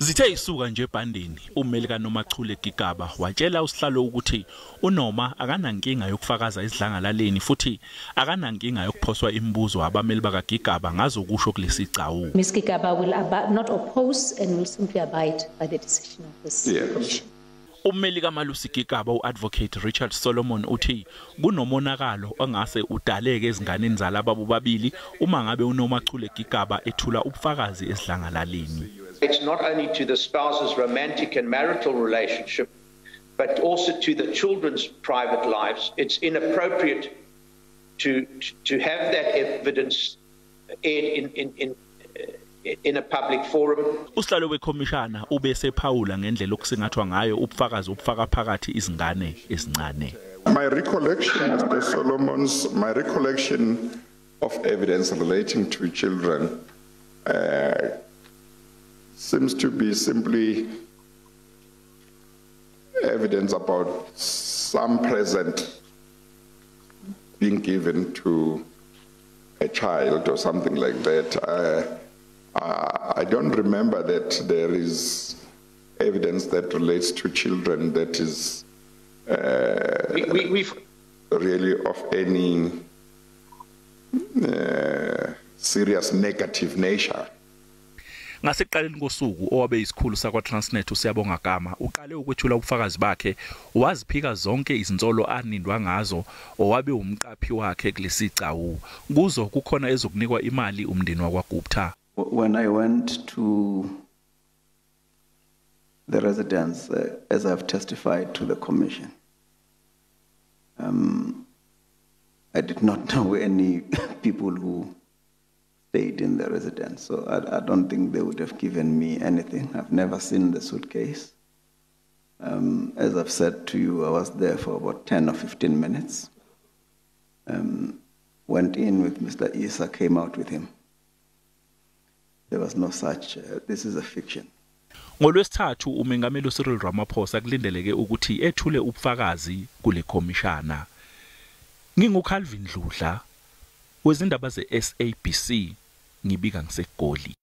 Zithe isuka nje ebhandeni, ummeli kaNomachule Gigaba watshela usihlalo ukuthi uNoma akanankinga yokufakaza esidlangalaleni futhi akanankinga yokuphoswa imibuzo abameli bakaGigaba ngazokusho kulesi gcawu. Ms. Gigaba will not oppose and will simply abide by the decision of this commission. Ummeli kaMalusi Gigaba uAdvocate Richard Solomon uthi kunomonakalo ongase udaleke ezinganeni zalaba bobabili uma ngabe uNomachule Gigaba ethula ubufakazi esidlangalaleni. It's not only to the spouse's romantic and marital relationship, but also to the children's private lives. It's inappropriate to have that evidence aired in a public forum. Usihlalo wekhomishana ubese phawula ngendlela okusingathwa ngayo ubufakazi obufaka phakathi izingane ezincane. My recollection, Mr. Solomons, my recollection of evidence relating to children seems to be simply evidence about some present being given to a child or something like that. I don't remember that there is evidence that relates to children that is really of any serious negative nature. Ngasekuqaleni kosuku, owabe isikhulu sakwa Transnet uSiyabonga Gama uqale ukwethula ubufakazi bakhe, waziphika zonke izinsolo anindwa ngazo owabe umqaphi wakhe kulesicawu. Kuzo kukhona ezokunikwa imali umndeni wakwaGupta. When I went to the residence, as I've testified to the commission, I did not know any people who stayed in the residence, so I don't think they would have given me anything. I've never seen the suitcase. As I've said to you, I was there for about 10 or 15 minutes. Went in with Mr. Issa, came out with him. There was no such, this is a fiction. NgoLwesithathu umengameli uCyril Ramaphosa kulindeleke ukuthi ethule ubufakazi kule khomishana. NginguCalvin Dludla wezindaba ze-SABC, ngibika ngiseGoli.